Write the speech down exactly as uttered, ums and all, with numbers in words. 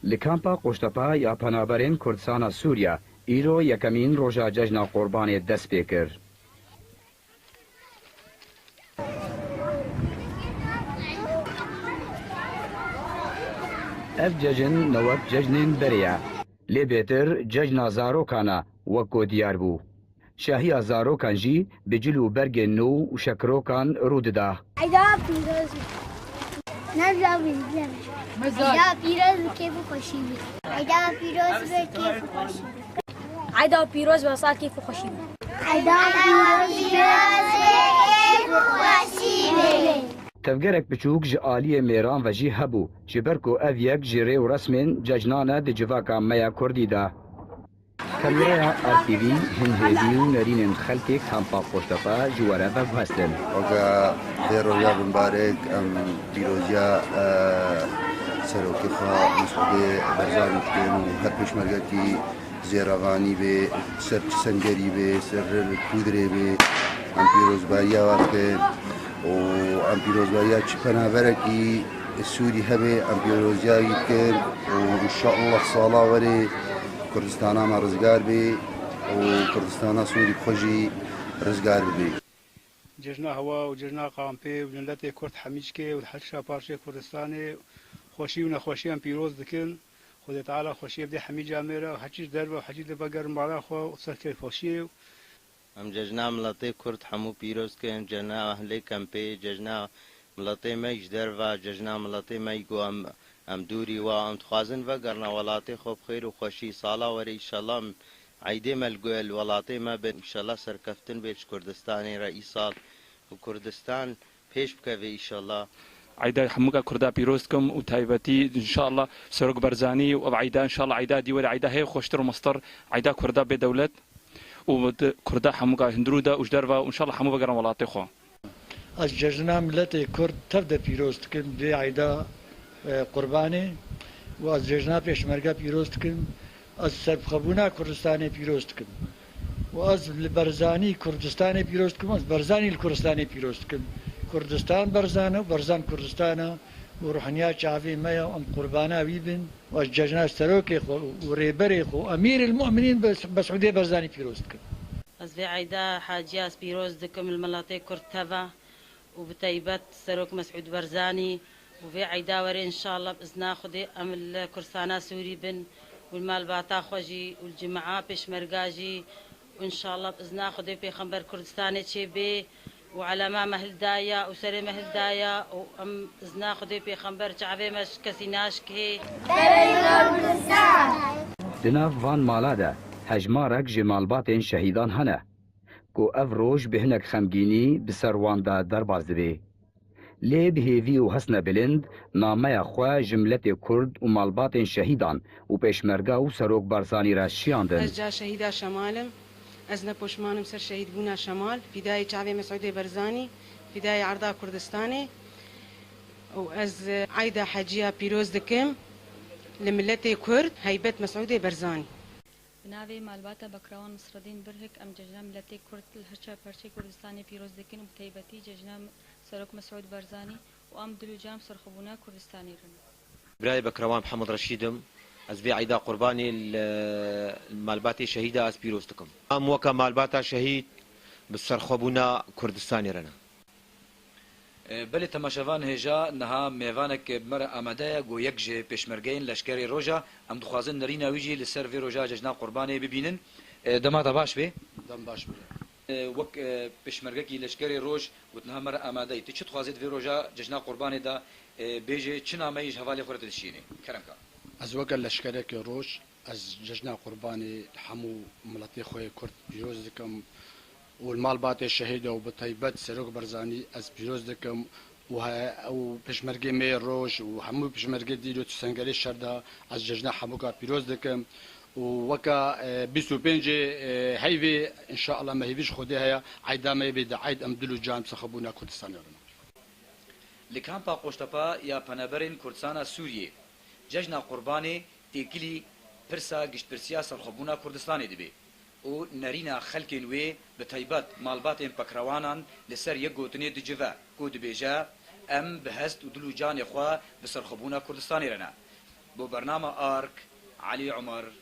Li kampa Qoştepe ya penaberên Kurdistana Sûriye îro yekemîn roja Cejna Qurbanê dest pê kir. Ev cejn ne wek cejnên berê ye, lê bêtir cejna zarokan e, wek ku diyar bû. Şahiya zarokan jî bi cil û bergên nû û şekirokan rû dida. Eyda pîroz be. Eyda pîroz be kêf û xweşî be. Eyda pîroz be kêf û xweşî be. Eyda pîroz be, sal kêf û xweşî be. Eyda pîroz be kêf û xweşî be. Tevgerek biçûk ji aliyê mêran ve jî hebû, ji ber ku ev yek ji rê û resmên cejnan e di civaka me ya kurdî de. Kamîreya R T V hin hêvî û nerînên xelkê kampa Qoştepe ji we re veguhestin. Weke vê roja bimbarek em pîroziya, e, serokê xwe Mesûdê Berzanî dikin û her pêşmergekî zêrevanî bê, ser çi sengerî bê, ser kûdirê bê, em pîrozbariya wan dikin û em pîrozbariya çi penaberekî Sûrî hebe, em pîroziya wî dikin û înşallah sala werê Kurdistana me rizgar bê û Kurdistana Sûrî bi xwe jî rizgar bibe. Cejna hewa û cejna kampê û miletê Kurd hemî çikê û her çar parçeyê Kurdistanê xweşî û nexweşiyan pîroz dikin. Xwedê Teala xweşiyê bide hemî camê re û heçî ji derve û heçî dibe gerin mala xwe û ser kêfxweşiyê. Em cejna miletê Kurd hemû pîroz dikin, cejna ehlê kempê, cejna miletê me ji derve, cejna miletê me ku em, em dûrî wa, em dixwazin vegerine welatê xwe bi xêr û xweşî. Sala were înşallah em eydê me li go-, li welatê me bin. Înşallah serkeftin bê ji Kurdistanê re îsal û Kurdistan pêş bikeve înşallah. Eyda hemûka Kurda pîroz dikim û taybetî înşallah Serok Berzanî û ev eyda înşallah eyda dî were eyda hê xweştir û mestir eyda Kurda bê dewlet û di Kurda hemûka hundirû de û ji derve û înşallah hemû vegerin welatê xwe. Ez cejna miletê Kurd tev de pîroz dikim vê eyda, e, Qurbanê û ez cejna Pêşmerge pîroz dikim. Ez serbixwebûna Kurdistanê pîroz dikim. Û ez li Berzanî Kurdistanê pîroz dikim, ez Berzanî li Kurdistanê pîroz dikim. Kurdistan Berzan e û Berzan Kurdistan e û ruhniya çavê me ye, em qurbana wî bin. Û ez cejna serokê xwe û rêberê xwe û Emîril Mu'minîn Bes-, Mesûdê Berzanî pîroz dikim. Ez vê eyda heciya ez pîroz dikim li miletê Kurd teva. û bi taybet Serok Mesûd Barzanî û vê eyda were înşallah bi izna Xwedê em li Kurdistana Sûrî bin û li malbata xwe jî û li cimea pêşmerga jî û înşallah bi izna Xwedê Pêxember Kurdistanê çêbê û elema me hildaye û serê me hildaye û em bi izna Xwedê Pêxember çavê me ji kesî naşikê. Di nav van mala de hejmarek ji malbatên şehîdan hene. Ku ev roj bi hinek xemgînî bi ser wan de derbas dibe. Lê bi hêvî û hesne bilind nameya xwe ji miletê Kurd û malbatên şehîdan û pêşmerga û Serok Barzanî re şiyandin. Ez ca şehîda Şemal im. Ez ne poşman im ser şehîdbûna Şemal, fîdayê çavê Mesûdê Barzanî, fîdayê erda Kurdistanê. Û ez eyda heciya pîroz dikim li miletê Kurd, heybet Mesûdê Barzanî. Bi navê Malbata Bekrawan Nisredîn Birhik em cejna miletê Kurd li her çar parçeyê Kurdistanê pîroz dikin û bi taybetî cejna Serok Mesûd Barzanî û em dil û can bi serxwebûna Kurdistanê re ne. Birayê Bekrawan Mihemed Reşîd im. Ez vê eyda Qurbanê li, li malbatê şehîda ez pîroz dikim. Em weke malbata şehîd bi serxwebûna Kurdistanê re ne. E, belê temaşevan hêja niha mêvanek bi me re amade ye, ku yek ji pêşmergeyên Leşkerê Roj e, em dixwazin nerîna wî jî li ser vê roja Cejna Qurbanê bibînin. E, dema te baş be. Dem baş be. E, wek, e, pêşmergekî Leşkerê Roj ku niha me re amade yî, tu çi dixwazî di vê roja Cejna Qurbanê de, e, bêjî, çi nameyî ji hevalê xwe re tu dişînî? Kerem ka. Ez weke leşkerekê Roj, ez Cejna Qurbanê li hemû miletê xwe yê Kurd pîroz dikim û li malbatê şehîd û bi taybet Serok Barzanî ez pîroz dikim û he-, û pêşmergê me yê Roj û hemû pêşmergê dîrê tu sengerê şer de ez cejna hemûka pîroz dikim û weke, e, bîst û pêncê, e, heyvê, înşallah me hêvî ji Xwedê heye, eyda me yê bê di eyd em dil û can bi serxwebûna Kurdistanê re ne. Li kampa Qoştepe ya penaberên Kurdistana Sûriyê, Cejna Qurbanê têkilî pirsa giştpirsiya serxwebûna Kurdistanê dibe û nerîna xelkên wê, bi taybet malbatên Pekrewanan, li ser yek gotinê dicive ku dibêje, em bi hest û dil û canê xwe bi serxwebûna Kurdistanê re ne. Bo bernama Ark, Elî Omer,